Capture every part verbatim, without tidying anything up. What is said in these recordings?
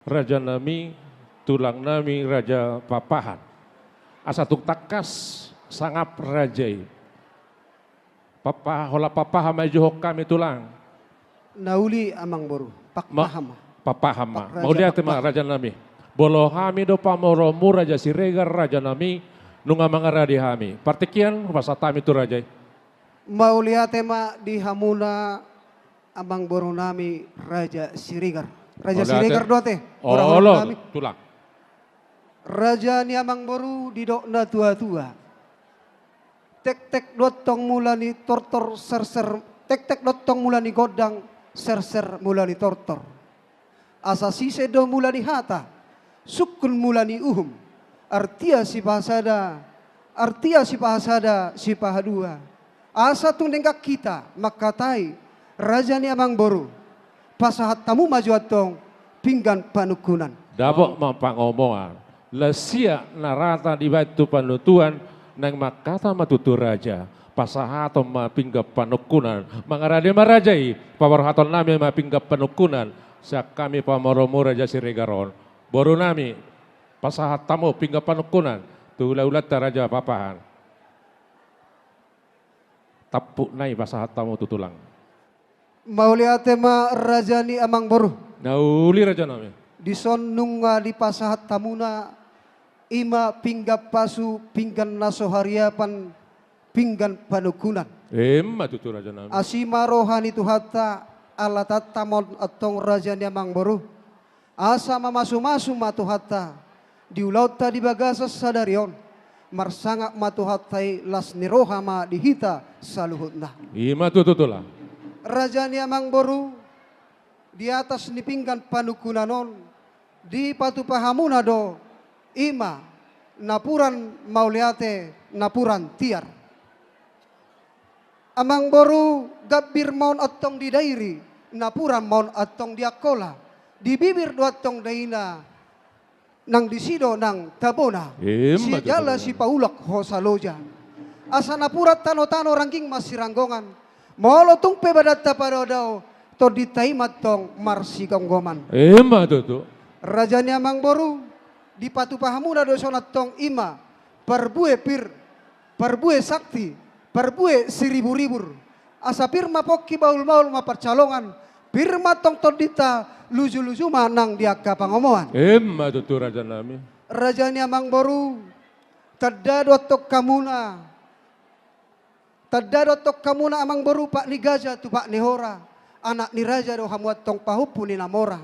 Rajanami, tulangnami, Raja Pakpahan. Asa tung tangkas sangap raja i. Pakpahan, holan Pakpahan ma dijou hami, tulang. Na uli, Amangboru. Ma-, Pakpahan ma. Pakpahan ma. Pak Raja Pakpahan. Mauliate ma, rajanami. Molo hami do pamoruonmu, Raja Siregar, rajanami, nunga mangarade hami. Partingkian, hupasahat hami tu raja i. Mauliate ma di hamuna, Amangborunami, Raja Siregar. Raja Siregar do ate. Mauliate. Olo, tulang. Raja ni Amangboru, didok na tua-tua. Tektek do antong mula ni tortor serser, tektek do antong mula ni gondang, serser mula ni tortor. Asa sise do mula ni hata, sungkun mula ni uhum, artia sipahasada, artia sipahasada, sipahadua. Asa tung denggan hita mangkatai, raja ni Amangboru, pasahat hamu ma jo antong pinggan panungkunan. Dapot ma pangomoan. Lansia na rata dibaen tu panuntuan, naeng mangkatai ma tutu raja. Pasahaton ma pinggan panungkunan. Mangarade ma raja i, paborhatonnami ma pinggan panungkunan. Sian hami pamoruonmu, Raja Siregar on. Borunami, pasahat hamu pinggan panungkunan tu hula-hulanta, Raja Pakpahan. Tampuk nai pasahat hamu tu tulang. Mauliate ma, raja ni Amangboru. Na uli, rajanami. Dison nunga dipasahat hamuna, i ma pinggan pasu, pinggan na so hariapan, pinggan panungkunan. Emma tutu, rajanami. Asi ma roha ni Tuhanta, ala tanda ma on antong, raja ni Amangboru. Asa mamasu-masu ma Tuhanta di ulaonta di bagasan sadari on, marsangap ma Tuhanta i, las ni roha ma di hita saluhutna. I ma tutu, tulang. Raja ni Amangboru, di atas ni pinggan panungkunan on, dipatupa hamuna do, i ma napuran mauliate, napuran tiar. Amangboru, gambir ma on antong di dairi, napuran ma on antong di Angkola. Di bibir do antong daina, nang disi do nang tabona. Emma tutu. Sijala sipaulak hosa loja. Asa napuran tano-tano, rangging masiranggongan. Molo tung pe badanta padao-dao, tondinta i ma antong marsigomgoman. Emma tutu. Raja ni Amangboru, dipatupa hamuna do dison antong, i ma parbue pir, parbue sakti, parbue siribur-ribur. Asa pir ma pongki, bahul-bahul ma pansalongan, pir ma antong tondinta, luju-luju ma nang di angka pangomoan. Emma tutu, rajanami. Raja ni Amangboru, tanda do antong hamuna, tanda do antong hamuna, Amangboru, pat ni gaja tu pat ni hora, anak ni raja do hamu antong, pahompu ni na mora.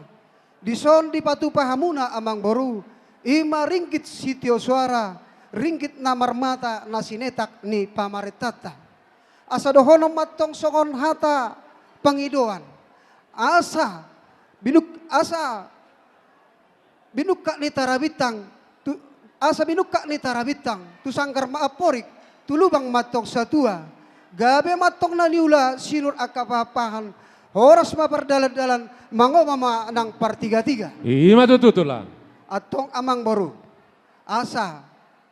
Dison dipatupa hamuna, Amangboru, i ma ringgit sitio soara, ringgit na marmata na sinetak ni pamarentanta. Asa dohonon ma antong songon hata pangidoan. Asa binuk-, asa binungkak ni Tara Bintang, tu, asa binungkak ni Tara Bintang, tu sanggar ma amporik, tu lubang ma antong satua. Gabe ma antong na niula sinur angka pahan-pahan, horas ma pardalan-dalan, mangoma ma nang partiga-tiga. I ma tutu, tulang. Antong, Amangboru, asa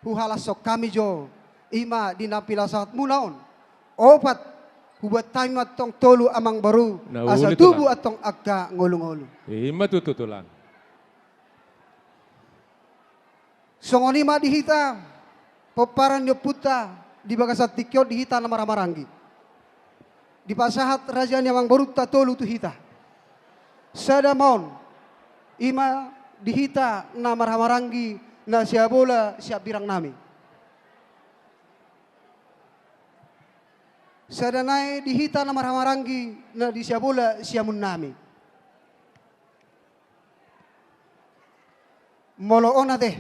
huhalashon hami jo, i ma di na pinasahatmuna on. Opat, hubuat hami ma antong tolu, Amangboru, asa tubu antong angka ngolu-ngolu. Na uli, tulang. I ma tutu, tulang. Songon i ma di hita, pomparan ni ompunta, di bagasan tingki on di hita na marhahamaranggi. Dipasahat raja ni Amangborunta tolu tu hita. Sada ma on, i ma di hita na marhahamaranggi, na Siabola Siambirangnami. Sada nai di hita na marhahamaranggi, na di Siabola Siamunnami. Molo on ate,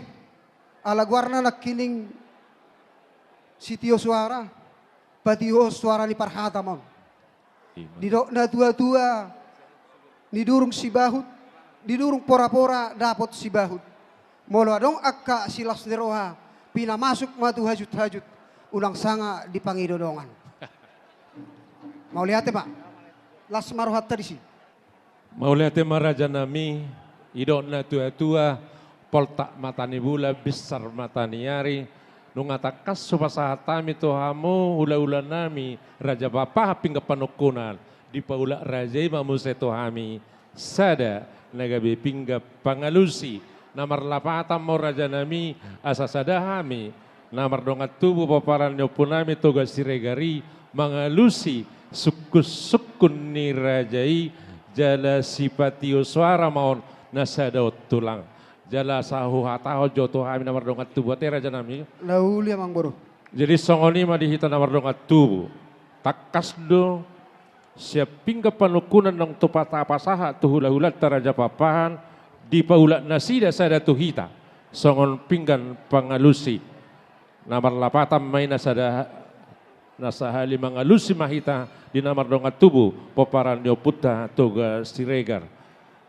ala goarna nangkining sitio soara, patio soara ni parhata ma on. I ma. Didok na tua-tua, nidurung sibahut, nidurung pora-pora dapot sibahut. Molo adong angka silas ni roha, pinamasuk ma tu hajut-hajut, unang sanga dipangido dongan. Mauliate ma. Las ma rohanta disi. Mauliate ma, rajanami, didok na tua-tua, poltak mata ni bulan, binsar mata ni ari, nunga tangkas hupasahat hami tu hamu, hula-hulanami, Raja Pakpahan, pinggan panungkunan, dipaulak raja i ma muse tu hami, Sada na gabe pinggan pangalusi, na marlapatan ma on rajanami, asa sada hami na mardongan tubu pomparan ni ompunami Toga Siregar i mangalusi sungkunsungkun ni raja i, jala sipatio soara ma on na sada on tulang. Jala asa huhatahon jo tu hami na mardongan tubu ate rajanami. Na uli amangboru. Jadi songon i ma di hita na mardongan tubu. Tangkas do sian pinggan panungkunan naung tupa tapasahat tu hulahulanta Raja Pakpahan, dipaulak nasida sada tu hita songon pinggan pangalusi. Na marlapatan ma i na sada, na sahali mangalusi ma hita di na mardongan tubu pomparan ni ompunta Toga Siregar.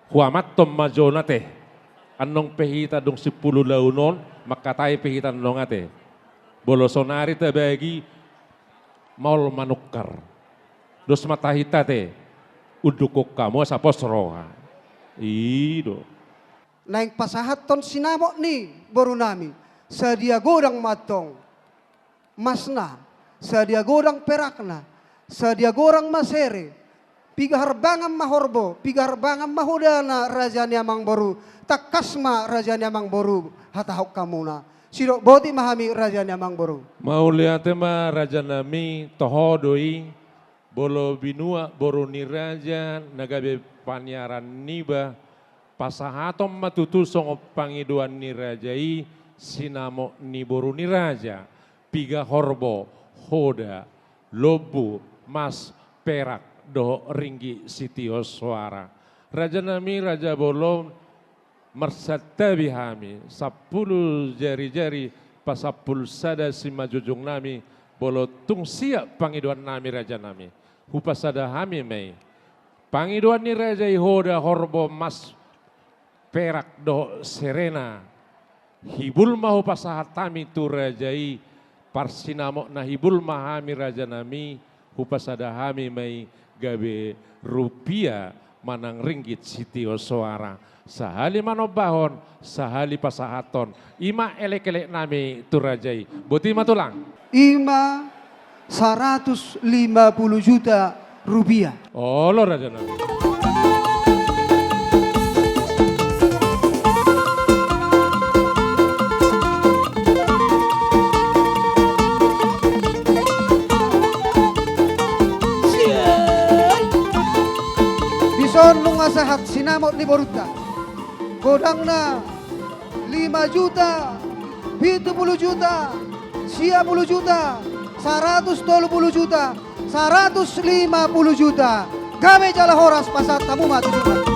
Huamathon ma jolo ate. Annon pe hita dung simpulu laun on, mangkatai pe hita annon ate. Molo sonari tabagi, maol manungkar. Dos ma tahi ate, unduk hamu asa pos roha. I do. Naeng pasahathon sinamot ni borunami, sadia godang ma antong masna, sadia godang perakna, sadia godang ma sere, piga harbangan ma horbo, piga harbangan ma hodana raja ni amangboru, tangkas ma raja ni amangboru hatahon hamuna. Sidok boti ma hami raja ni amangboru. Mauliate ma rajanami, toho do i, molo binuat boru ni raja na gabe paniaran niba, pasahaton ma tutu songon pangidoan ni raja i sinamot ni boru ni raja, piga horbo, hoda, lombu, mas, perak, dohot ringgit sitio soara. Rajanami, raja bolon, marsantabi hami, sampulu jarijari pasampulu sada simanjujungnami, molo tung siap pangidoannami rajanami. Hupasada hami ma i. Pangidoan ni raja i hoda horbo mas perak dohot serena. Hibul ma hupasahat hami tu raja i, parsinamot na hibul ma hami rajanami, hupasada hami ma i gabe rupia manang ringgit sitio soara. Sahali manombahon, sahali pasahathon. I ma elekeleknami tu raja i. Boti ma tulang. I ma saratus lima pulu juta rupia. Olo rajanami. Dison nunga sahat sinamot ni borunta. Godangna lima juta, pitu pulu juta, sia pulu juta, saratus tolu pulu juta, saratus lima pulu juta. Gabe jala horas pasahat hamu ma tu jumpa.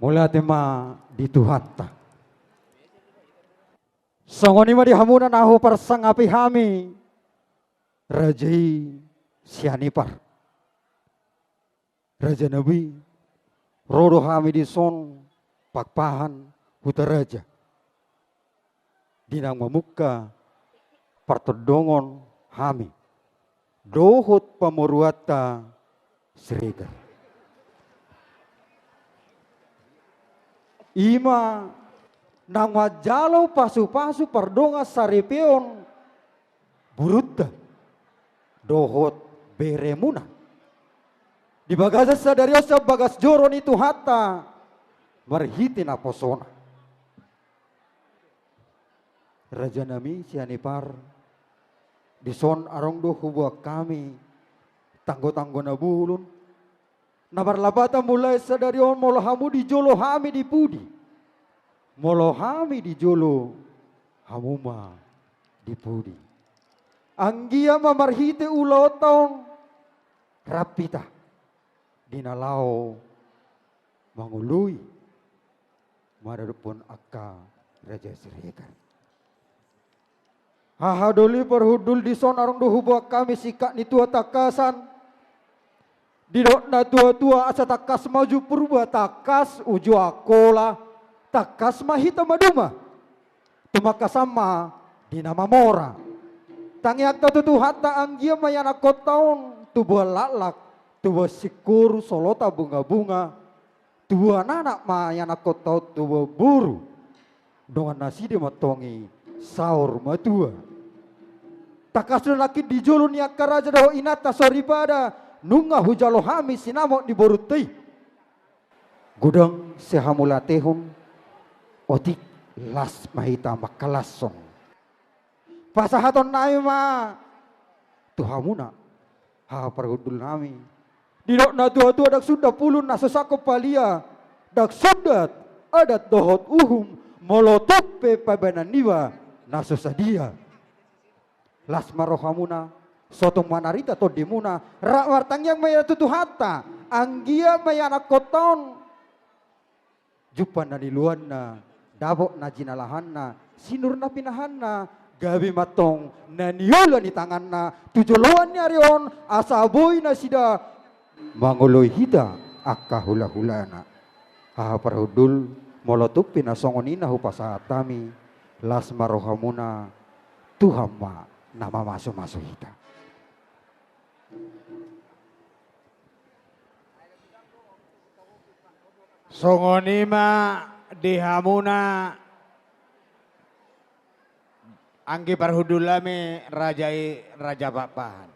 Mauliate ma di Tuhanta. Songon i ma di hamuna na huparsangapi hami, raja i Sianipar. Raja nami, ro do hami dison Pakpahan Hutaraja, di naung mamungka partondongon hami dohot pamoruonta Siregar. I ma naung manjalo pasupasu pardongan saripeon borunta dohot beremuna di bagasan sadari on sian bagas joro ni Tuhanta marhite naposona. Raja nami Sianipar, dison adong do huboan hami tanggotanggo na bolon. Na marlapatan mulai sadari on, molo hamu di jolo, hami di pudi. Molo hami di jolo, hamu ma di pudi. Anggiat ma marhite ulaonta on rap hita di na laho mangoloi maradophon angka Raja Siregar. Haha doli parhundul, dison adong do huboan hami singkat ni tua tangkasan. Didok na tuatua, asa tangkas ma uju Purba, tangkas uju Angkola, tangkas ma hita maduma. Tumangkasan ma di na mamora. Tangiangta tu Tuhanta, anggiat ma ianakkonta on tubuan laklak, tubuan singkoru, solot bungabunga, tubuan anak ma ianakkonta on tubuan boru. Dongan nasida ma antong i saur matua. Tangkas do nangkin di jolo ni angka raja dohot inanta soripada, nunga hujalo hami sinamot ni borunta i. Godang sihamauliatehon, otik las ma hita mangkalashon. Pasahatonnami ma tu hamuna, haha parhundulnami. Didok na tuatua, ndang sundat pulung na so sangkop palia, ndang sundat adat dohot uhum, molo tung pe pabahenan niba na so sadia. Las ma rohamuna, sotung manarita tondimuna, rap martangiang ma hita tu Tuhanta, anggiat ma ianakkonta on jumpang na niluluanna, dapot na jinalahanna, sinur na pinahanna, gabe ma antong na niula ni tanganna tu joloan ni ari on, asa boi nasida mangoloi hita angka hulahulana. Haha parhundul, molo tung pe na songon i na hupasahat hami, las ma rohamuna, Tuhan ma na mamasumasu hita. Songon i ma di hamuna, anggi parhundulnami, raja i Raja Pakpahan.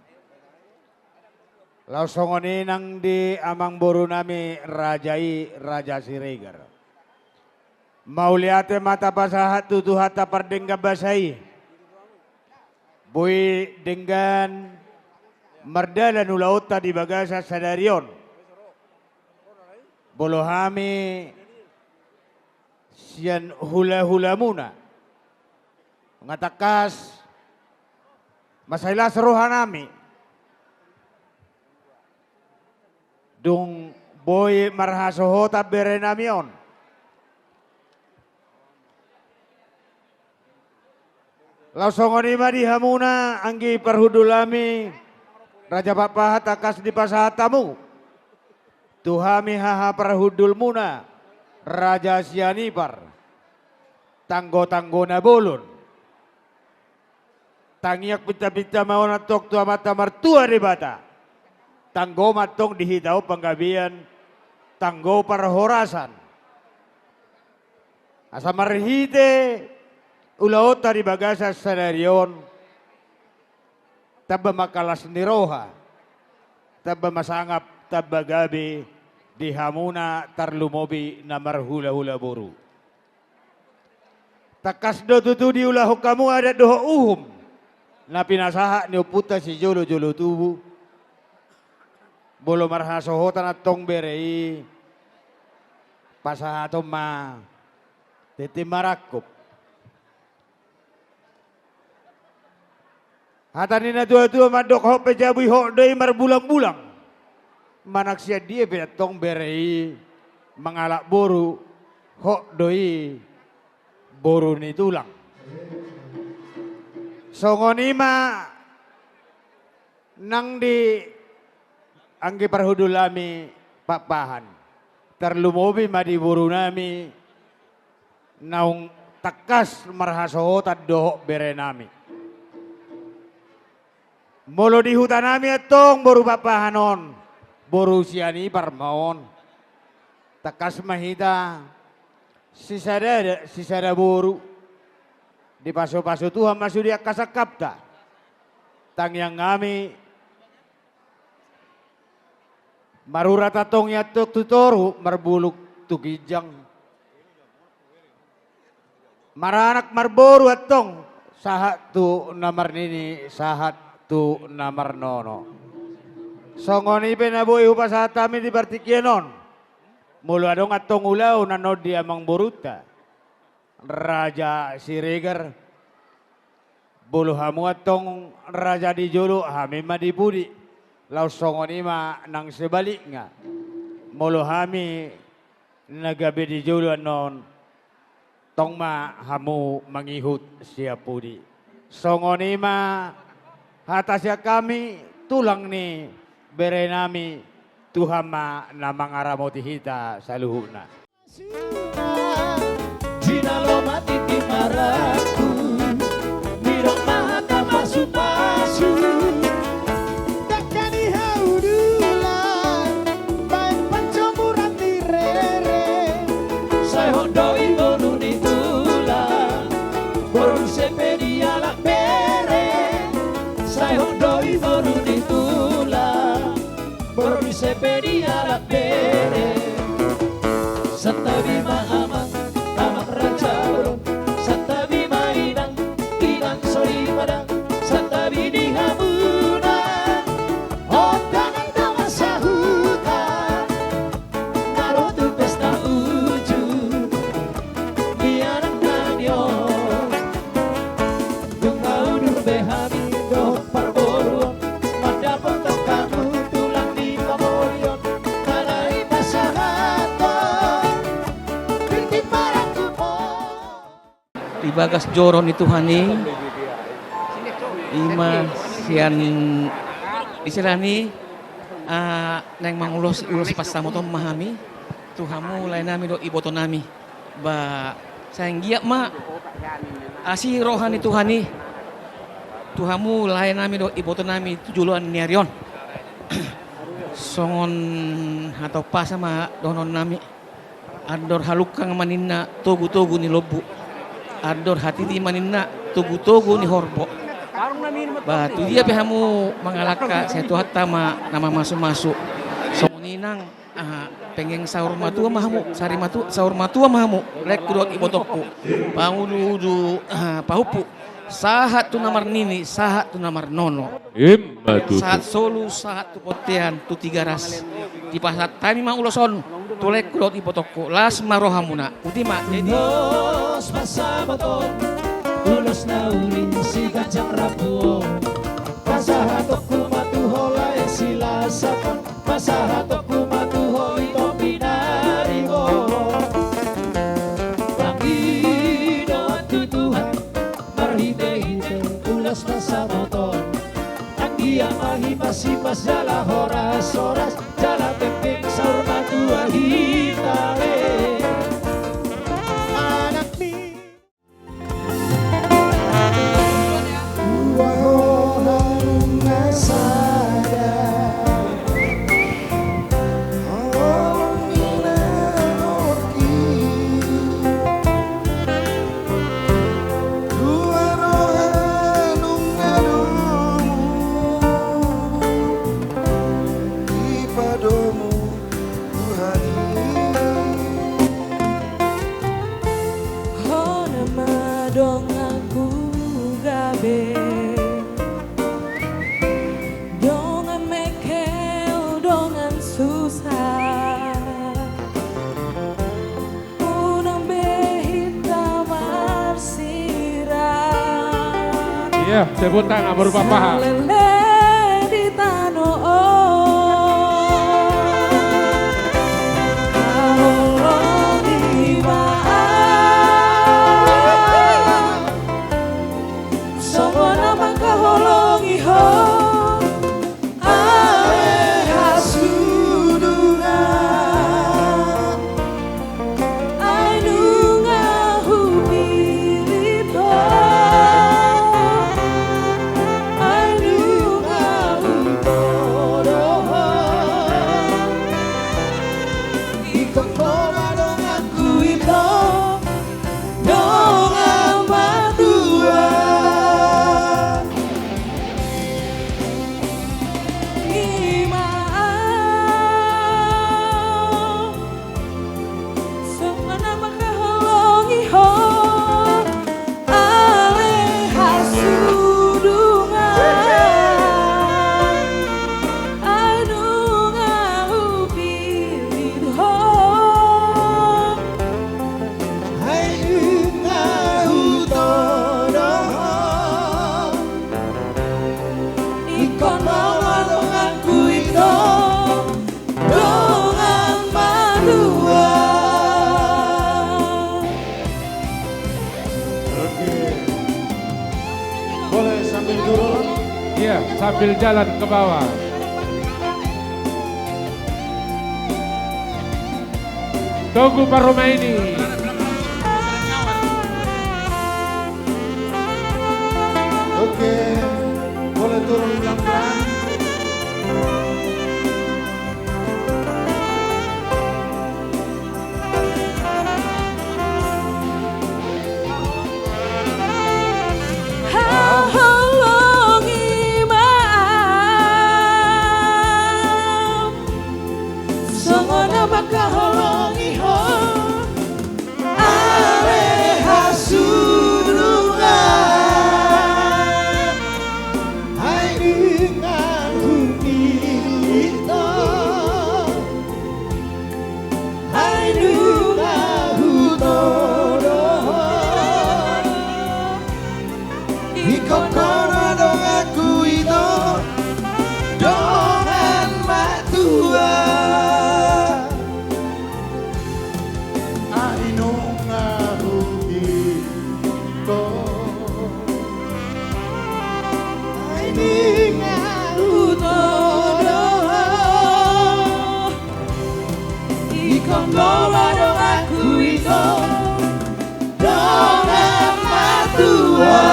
Laos songon i nang di amangborunami, raja i Raja Siregar. Mauliate ma tapasahat tu Tuhanta pardenggan basa i. Boi denggan mardalan ulaonta di bagasan sadari on. Molo hami sian hulahulamuna, nga tangkas mansai las rohanami. Dung boi marhasohotan berenami on. Laos songon i ma di hamuna, anggi parhundulnami, Raja Pakpahan, tangkas dipasahat hamu tu hami, haha parhundulmuna, Raja Sianipar, tanggotanggo na bolon. Tangiang pintapinta ma on antong tu Amanta Martua Debata. Tanggo ma antong di hita on panggabean, tanggo parhorasan. Asa marhite ulaonta di bagasan sadari on, tamba mangkalas ni roha, tamba ma sangap, tamba gabe di hamuna, tarlumobi na marhulahula boru. Tangkas do tutu diulahon hamu adat dohot uhum na pinasahat ni ompunta sijolojolo tubu. Molo marhasohotan antong bere i, pasahaton ma tintin marangkup. Hata ni na tuatua mandok: Hot pe jabu i, hot do i marbulangbulang. Manang sian dia pe antong bere i, Mangalap boru, hot do i boru ni tulang. Songon i ma nang di anggi parhundul nami Pakpahan. Tarlumobi ma di boru nami naung tangkas marhasohotan dohot bere nami. Molo di huta nami antong boru Pakpahan on, boru sian i parma on. Tangkas ma hita sisada, sisada boru. Dipasupasu Tuhan ma sude angka sangkapta. Tangiang nami marurat antong i antong tu toru, marbulung tu ginjang. Maranak marboru antong, sahat tu na marnini, sahat tu na marnono. Songon i pe na boi hupasahat hami di partingkian on. Molo adong antong ulaon annon di amangborunta Raja Siregar, molo hamu antong raja di jolo, hami ma di pudi. Laos songon i ma nang sebalikna. Molo hami na gabe di jolo annon, tong ma hamu mangihut sian pudi. Songon i ma hata sian hami, tulang ni bere nami, Tuhan ma na mangaramoti hita saluhutna. Jinalo ma tintin marangkup, didok ma hata pasupasu. Dangka ni hau dulang, baen pancomuran ni rere. Sai hot do i boru ni tulang, boru ise pe dialap bere. Sai hot do i boru ni tulang, boru ise pe dialap bere. Santabi ma amang, amang raja bolon. Santabi ma inang, inang soripada. Santabi di hamuna, ondangan dongan sahuta. Naro tu pesta uju, mianak na nion. Dung na udur be hami dohot parboruon, mandapothon hamu tulang ni pangolion, manang i pasahathon tintin marangkup on. Di bagas joro ni Tuhan i, i ma sian di siala ni, ah, naeng mangulos ulos pansamoton ma hami tu hamu lae nami dohot iboto nami. Ba sai anggiat ma asi roha ni Tuhan i tu hamu lae nami dohot iboto nami tu joloan ni ari on. Songon hata umpasa ma dohonon nami. Andor halungkang ma ninna togu-togu ni lombu. Andor hatiti ma ninna togu-togu ni horbo. Ba tu dia pe hamu mangalangka, sai Tuhanta ma na mamasu-masu. Songon i nang, aha, penggeng saur matua ma hamu, sari matua, saur matua ma hamu, laengku dohot ibotongku. Pangudu-udu, aha, pahompu. Sahat tu na marnini, sahat tu na marnono. Ima tutu. Sahat solu, sahat tu bontean, tu Tigaras. Dipasahat hami ma ulos on tu laengku dohot ibotongku, las ma rohamuna. Botima, jadi. Ulos pansamoton, ulos na uli siganjang rambu on. Pasahatonku ma tu ho lae Silasap on. Pasahatonku ma tu ho ito pinaribot. Pangidoan tu Tuhan marhite-hite ulos pansamoton. Anggiat ma hipas-hipas jala horas-horas, jala penggeng saur matua hita be. Anak ni Dua roha nunga sada. Holong ni na otik. Dua roha nunga domu. Dipadomu Tuhan i. Ho nama donganku gabe, dongan mengkel, dongan susah. Unang be hita marsirang. Iya, tepuk tangan, baru papaha. Saleleng di tano on. Ya, sambil jalan ke bawah. Togu Paroma ini. Oke, boleh turun pelan-pelan. Haholongi ma ahu songon na mangkaholongi ho ale hasurungan. Ai nunga huihuthon, ai nunga hutodohon, ingkon ho ma donganku ito, dongan matua. Ai nunga huihuthon, ai nunga hutodohon, ingkon ho ma donganku ito, dongan matua.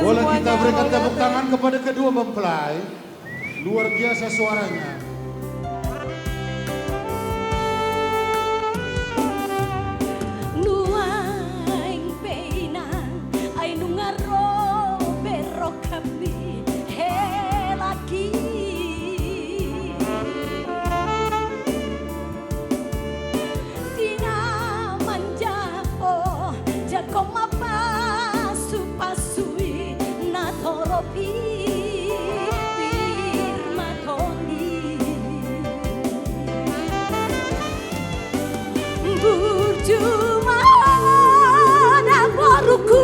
Boleh kita berikan tepuk tangan kepada kedua mempelai. Luar biasa suaranya. Nuaeng pe inang, ai nunga ro be rongkapmi helangki. Tina manjaha ho, jangkon ma pasupasui na torop i, pir ma toni. Burju ma ho da borungku,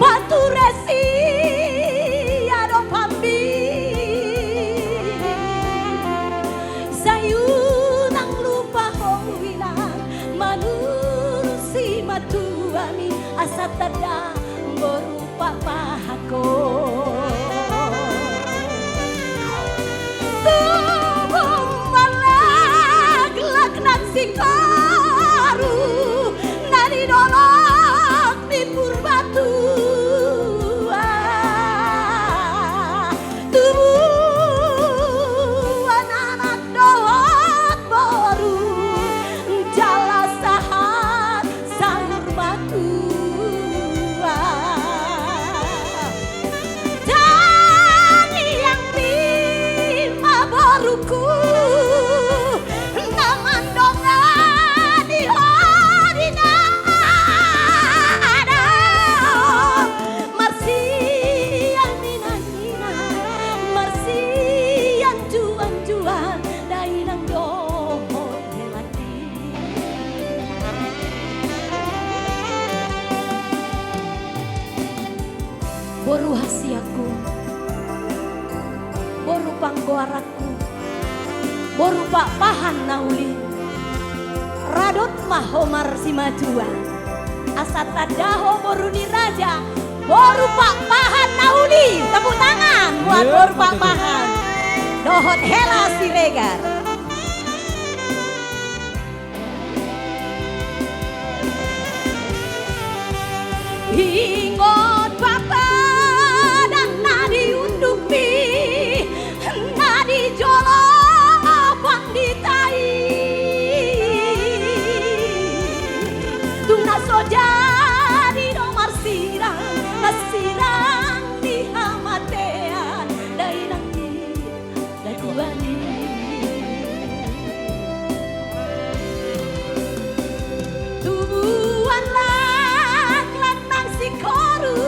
pature sian adopanmi. Sai unang lupa ho inang, manurut simatuami, asa tanda boru pakpahanhon. Tubu ma laklak nang singkoru, na di dolok ni Purbatua. Tubuan anak dohot boru, jala sahat saur matua. Tangiangmi ma borungku, na mandongani ho di na adong. Marsian inang, marsian juan-juan, dainang dohot helangki. Boru hasianku, boru panggoaranku, boru Pakpahan na uli. Radot ma ho marsimatua, asa tanda ho boru ni raja, boru Pakpahan na uli. Tepuk tangan buat boru Pakpahan dohot Hela Siregar. Ingot papadan na di undukmi, na di jolo pandita i. Tung na so jadi do marsirang, na sirang ni hamatean, dainang i. Tubuan laklak nang singkoru,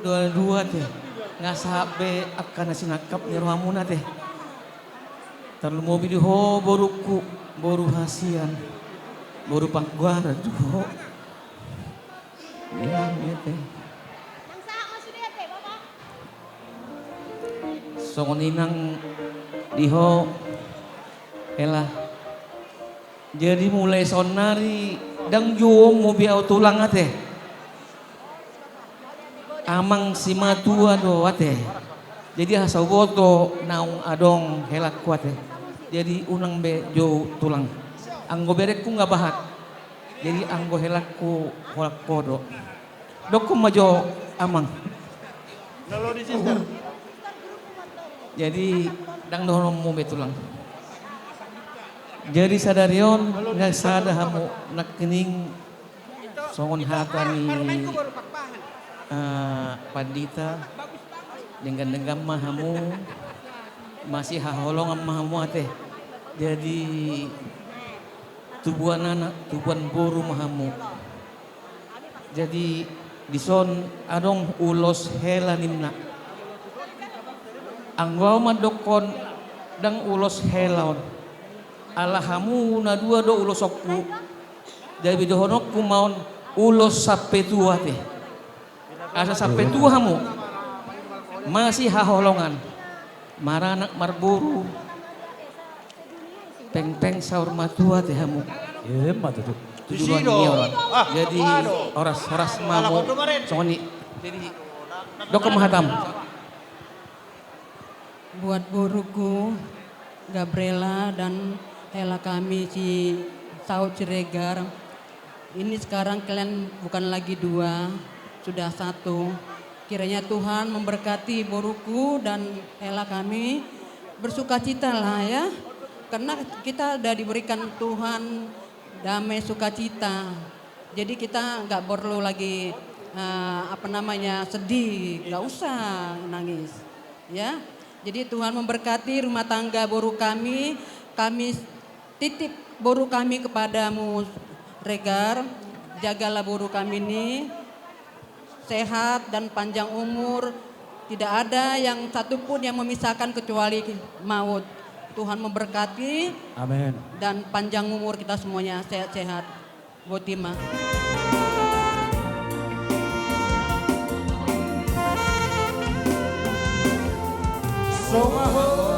Dua-dua te. Nga sahat be angka na sinangkap ni rohamuna te. Tarlumobi di ho borungku, boru hasian, boru panggoaran do ho. Ia, ia te. Songon i nang di ho, hela. Jadi mulai saonnari ndang jouonmu be au tulang ate. Amang simatua do ate. Jadi asa huboto naung adong helangku ate. Jadi unang be jou tulang. Anggo berengku nga bahat. Jadi anggo helangku holan ho do. Dokkon ma jo amang. Jadi ndang dohononmu be tulang. Jadi sadari on nga sada hamu nangkining songon hata ni, eh, pandita, denggan-denggan ma hamu, masihaholongan ma hamu ate. Jadi tubuan anak, tubuan boru ma hamu. Jadi dison adong ulos hela ninna. Anggo au mandokkon ndang ulos hela on. Ala hamu na dua do ulosonku. Jadi dohononku ma on ulos sampe tua te. Asa sampe tua hamu masihaholongan, maranak marboru. Pengpeng saur matua te hamu. Ima tutu. Jadi horas-horas ma hamu. Songon i. Jadi dokkon ma hatam. Buat boruku Gabriela dan hela kami si Saud Siregar. Ini sekarang kalian bukan lagi dua, sudah satu. Kiranya Tuhan memberkati boruku dan hela kami. Bersukacitalah ya, karena kita udah diberikan Tuhan damai sukacita. Jadi kita nggak perlu lagi, eh, apa namanya, sedih, nggak usah nangis. Ya, jadi Tuhan memberkati rumah tangga boru kami. Kami titip boru kami kepadamu, Regar. Jagalah boru kami ini sehat dan panjang umur. Tidak ada yang satupun yang memisahkan kecuali maut. Tuhan memberkati. Amin. Dan panjang umur kita semuanya, sehat-sehat. Botima. Songon hata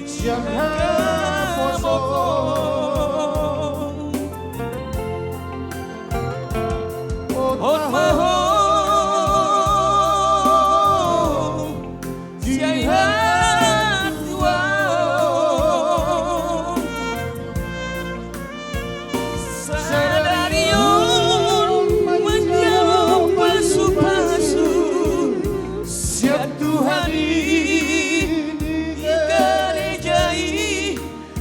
sian haposo. Hot ma ho. Sian hatuaon. Sadari on manjalo pasu-pasu sian Tuhan i di gareja i.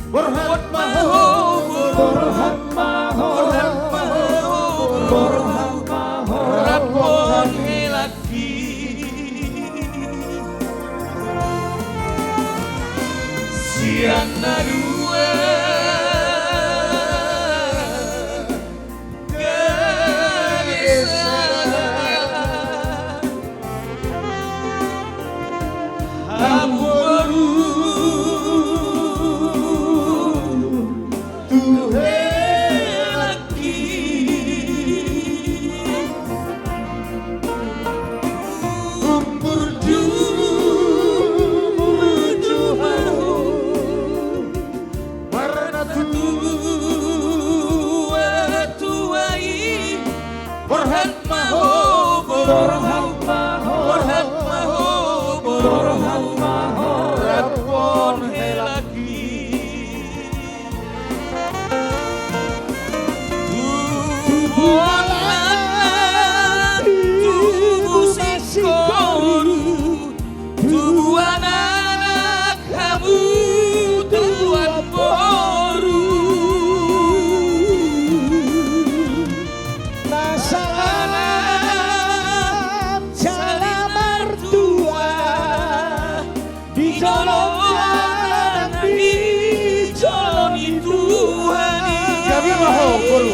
Borhat ma ho, borhat ma ho, borhat ma ho, borhat ma ho, rap dohot hela. Sian na dua gabe sada. Hamu boru tu helangki. Umur jumur juhau marnatua-tua i. Borhat ma ho, borhat ma ho, borhat ma ho, borhat ma ho, rap dohot helangki. Tubuan anak, tubu singkoru, tubuan anak hamu tubuan boru. Na salam jala martua di jolo, di jolo ni Tuhan i. Gabe ma ho, boru.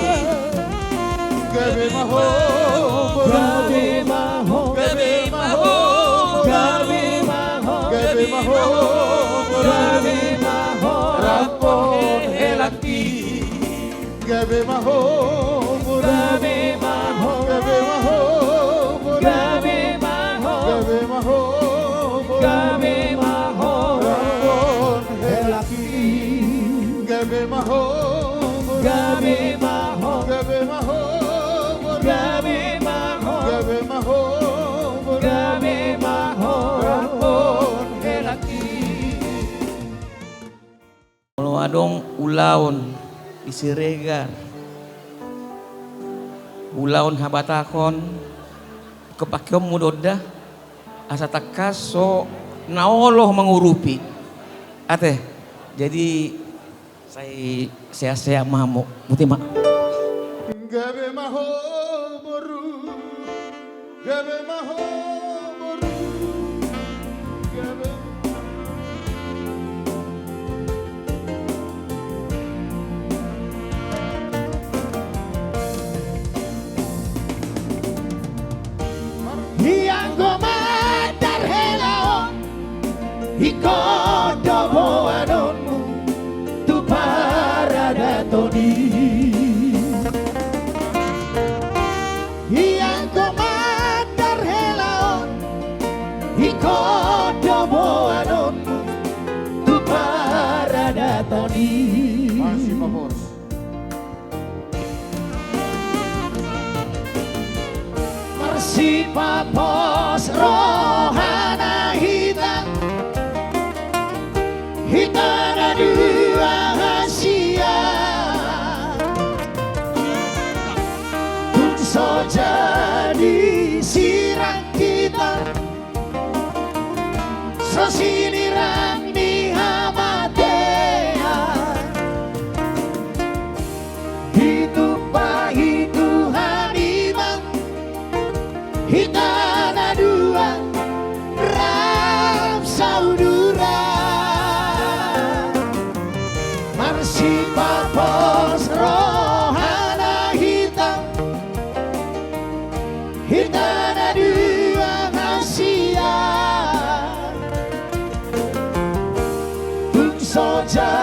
Gabe ma ho, gabe ma ho, gabe ma ho, gabe ma ho, gabe ma ho, raphon helangki. Gabe ma ho, gabe ma ho, gabe ma ho, gabe ma ho, gabe ma ho, gabe ma ho, raphon helangki. Gabe ma ho, gabe ma ho, gabe ma ho, gabe ma ho, gabe ma ho, gabe ma ho, raphon helangki. Molo adong ulaon di Siregar, ulaon habatahon, kepakeonmu do da, asa tangkas so na olo mangurupi. Ate, jadi sai sehat-sehat ma hamu. Boti ma. Gabe ma ho boru, gabe ma ho boru, gabe. Ianggo mandar hela on, ingkon do boanonmu tu paradaton i. Ianggo mandar hela on, ingkon do boanonmu tu paradaton i. Masih, Pak Bos. Marsipapos roha na hita, hita na dua hasian. Tung so jadi sirang hita, so sinirang ni hamatean. Ditumpahi Tuhan i ma hita na dua rap saudara. Marsipapos roha na hita, hita na dua hasian. Tung so jadi